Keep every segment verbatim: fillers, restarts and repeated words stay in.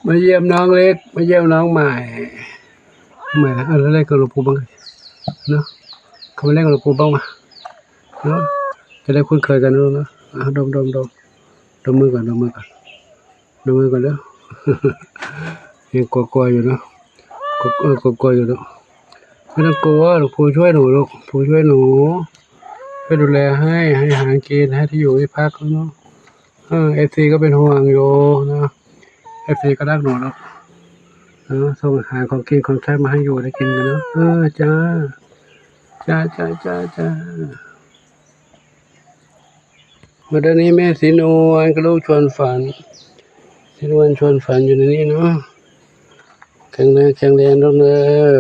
มาเยี่ยมน้องเล็ก มาเยี่ยมน้องใหม่ ใหม่นะ เอาแล้วเล่นกับหลวงปู่บ้างเนาะ เขามาเล่นกับหลวงปู่บ้างมาเนาะ จะได้คุ้นเคยกันเนาะ อ่ะ ดม ดม ดม ดมมือก่อน ดมมือก่อน ดมมือก่อนเด้อ ยังกลัวๆอยู่เนาะ กลัว เออ กลัวๆอยู่เนาะ ไม่ต้องกลัว หลวงปู่ช่วยหนูลูก ปู่ช่วยหนู ช่วยดูแลให้ ให้อาหารกิน ให้ที่อยู่ที่พักเนาะ เออ เอฟซีก็เป็นห่วงอยู่นะ เอฟซีก็รักหนูเนาะ เออ ส่งอาหารของกินของใช้มาให้อยู่ได้กินกันเนาะ เออ จ้า จ้า จ้า จ้า จ้า วันนี้แม่ศรีนวลกับลูกชวนฝัน ศรีนวลชวนฝันอยู่ในนี้เนาะ แข็งแรง แข็งแรงลูกเด้อ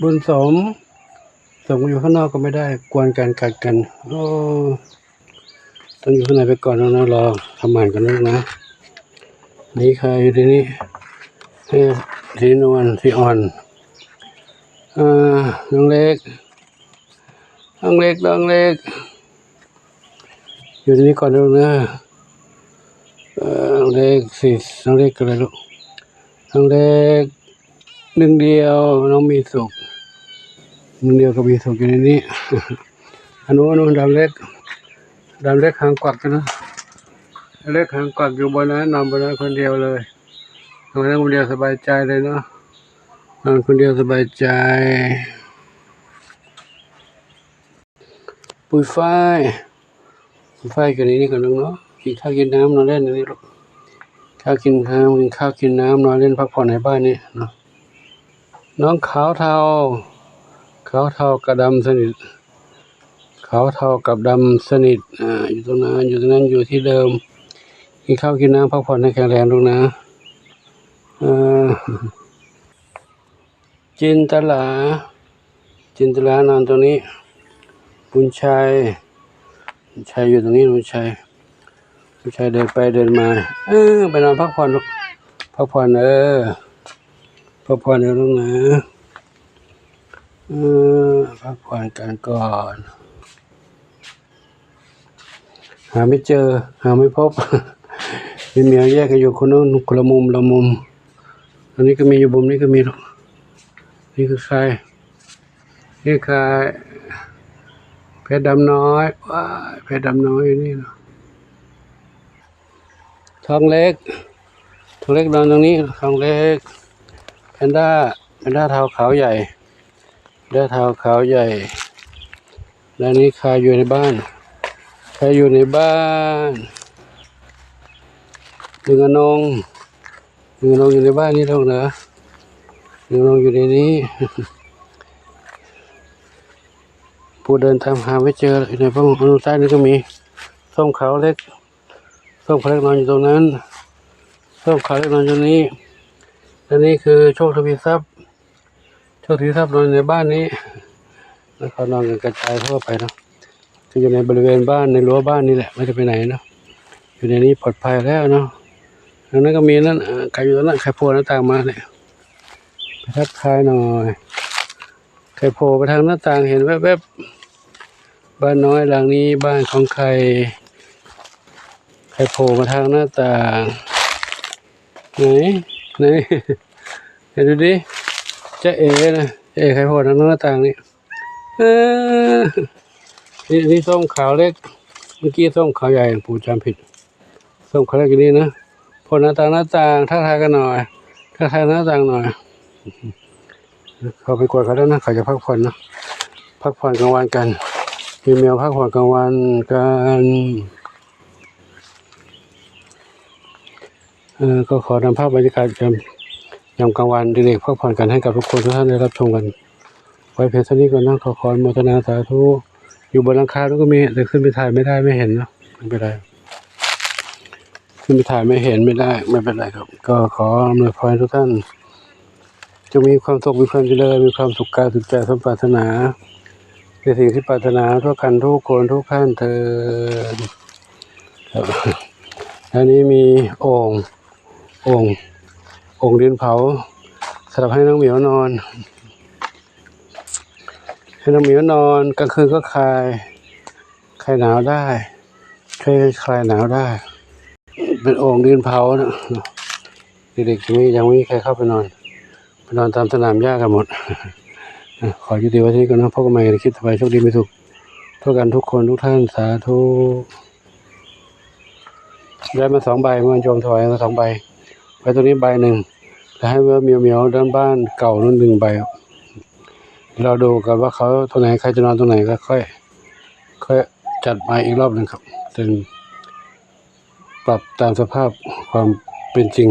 บุญสม ส่งอยู่ข้างนอกก็ไม่ได้ กวนกัน กัดกัน โอ้ ต้องอยู่ข้างในไปก่อนนะ รอทำหมันก่อนนะลูกนะ นี่ใครอยู่ที่นี่ เอ้ย ศรีนวล ศรีอ่อน อ่า น้องเล็ก น้องเล็ก น้องเล็ก อยู่ที่นี่ก่อนนะลูกนะ เอ่อ น้องเล็ก ศรี น้องเล็กอะไรลูก น้องเล็ก หนึ่งเดียว น้องมีสุข หนึ่งเดียวก็มีสุขอยู่ในนี้ อันนู้น อันนู้น ดำเล็ก ดำเล็กหางกวักอยู่นะ เล็กหางกวักอยู่บนนั้น นอนบนนั้นคนเดียวเลย นอนคนเดียวสบายใจเลยเนาะ นอนคนเดียวสบายใจ ปุยฝ้าย ปุยฝ้ายอยู่ในนี้ก่อนลูกเนาะ กินข้าวกินน้ำนอนเล่นในนี้ลูก ข้าวกินน้ำ กินข้าวกินน้ำ นอนเล่นพักผ่อนในบ้านนี่เนาะ น้องขาวเทา ขาวเทากับดำสนิท ขาวเทากับดำสนิท อ่า อยู่ตรงนั้น อยู่ตรงนั้น อยู่ที่เดิม กินข้าวกินน้ำ พักผ่อนให้แข็งแรงลูกนะ เอ่อ จินตลา จินตลานอนตรงนี้ บุญชัย บุญชัยอยู่ตรงนี้ บุญชัย บุญชัยเดินไปเดินมา เออ ไปนอนพักผ่อนลูก พักผ่อน เออ พักผ่อนเถอะลูกนะ เออ พักผ่อนกันก่อน หาไม่เจอ หาไม่พบ มีแมวแยกกันอยู่คนนู้น คนละมุม ละมุม อันนี้ก็มีอยู่มุมนี้ก็มีลูก นี่คือใคร นี่ใคร เพชรดำน้อย ว้าย เพชรดำน้อยอยู่นี่เนาะ ทองเล็ก ทองเล็กนอนตรงนี้ ทองเล็ก แพนด้า แพนด้าเทาขาวใหญ่ แพนด้าเทาขาวใหญ่ แล้วนี่ใครอยู่ในบ้าน ใครอยู่ในบ้าน ดึงอนง ดึงอนงอยู่ในบ้านนี่ลูกนะ ดึงอนงอยู่ในนี้ ปู่เดินตามหาไม่เจอ อยู่ในผ้าห่ม ตรงใต้นี่ก็มี ส้มขาวเล็ก ส้มขาวเล็กนอนอยู่ตรงนั้น ส้มขาวเล็กนอนอยู่นี้ และนี่คือโชคทวีทรัพย์ โชคทวีทรัพย์นอนในบ้านนี้ แล้วเขานอนกันกระจายทั่วไปเนาะ ก็อยู่ในบริเวณบ้าน ในรั้วบ้านนี่แหละ ไม่ได้ไปไหนเนาะ อยู่ในนี้ปลอดภัยแล้วเนาะ ทางนั้นก็มีนั่น เอ่อ ใครอยู่ตรงนั้น ใครโผล่หน้าต่างมาเนี่ย ไปทักทายหน่อย ใครโผล่ไปทางหน้าต่าง เห็นแวบๆ บ้านน้อยหลังนี้บ้านของใคร ใครโผล่มาทางหน้าต่าง ไหน ไหน เห็นดูดิ จ๊ะเอ๋นะ จ๊ะเอ๋ใครโผล่ทางหน้าต่างนี่ เออ นี่ นี่ส้มขาวเล็ก เมื่อกี้ส้มขาวใหญ่ ปู่จำผิด ส้มขาวเล็กอยู่นี่นะ โผล่หน้าต่าง หน้าต่าง ทักทายกันหน่อย ทักทายหน้าต่างหน่อย เขาไปกวนเขาแล้วนะ เขาจะพักผ่อนนะ พักผ่อนกลางวันกัน มีแมวพักผ่อนกลางวันกัน เอ่อ ก็ขอนำภาพบรรยากาศยาม ยามกลางวันเด็กๆพักผ่อนกันให้กับทุกคนทุกท่านได้รับชมกัน ไว้เพียงเท่านี้ก่อนนะ ขอ ขออนุโมทนาสาธุ อยู่บนหลังคาด้วยก็มี แต่ขึ้นไปถ่ายไม่ได้ ไม่เห็นเนาะ ไม่เป็นไร ขึ้นไปถ่ายไม่เห็นไม่ได้ ไม่เป็นไรครับ ก็ขออำนวยพรให้ทุกท่าน จงมีความสุข มีความเจริญ มีความสุขกายสุขใจสมปรารถนา ในสิ่งที่ปรารถนาทั่วกันทุกคนทุกท่านเทอญ ครับ อันนี้มีโอ่ง โอ่ง โอ่งดินเผา สำหรับให้น้องเหมียวนอน ให้น้องเหมียวนอน กลางคืนก็คลาย คลายหนาวได้ ช่วยคลายหนาวได้ เป็นโอ่งดินเผานะ เด็กๆยังไม่ยังไม่มีใครเข้าไปนอน ไปนอนตามสนามหญ้ากันหมด อ่ะ ขอยุติไว้ที่นี่ก่อนนะ พบกันใหม่ในคลิปต่อไป โชคดีมีสุขทั่วกันทุกคนทุกท่าน สาธุ ได้มาสองใบ เมื่อวานโยมถวายมาสองใบ ไว้ตรงนี้ใบหนึ่ง แล้วให้ไว้เหมียวๆด้านบ้านเก่านั่นหนึ่งใบ เราดูกันว่าเขาตรงไหน ใครจะนอนตรงไหนก็ค่อย ค่อยจัดมาอีกรอบหนึ่งครับ ซึ่งปรับตามสภาพความเป็นจริง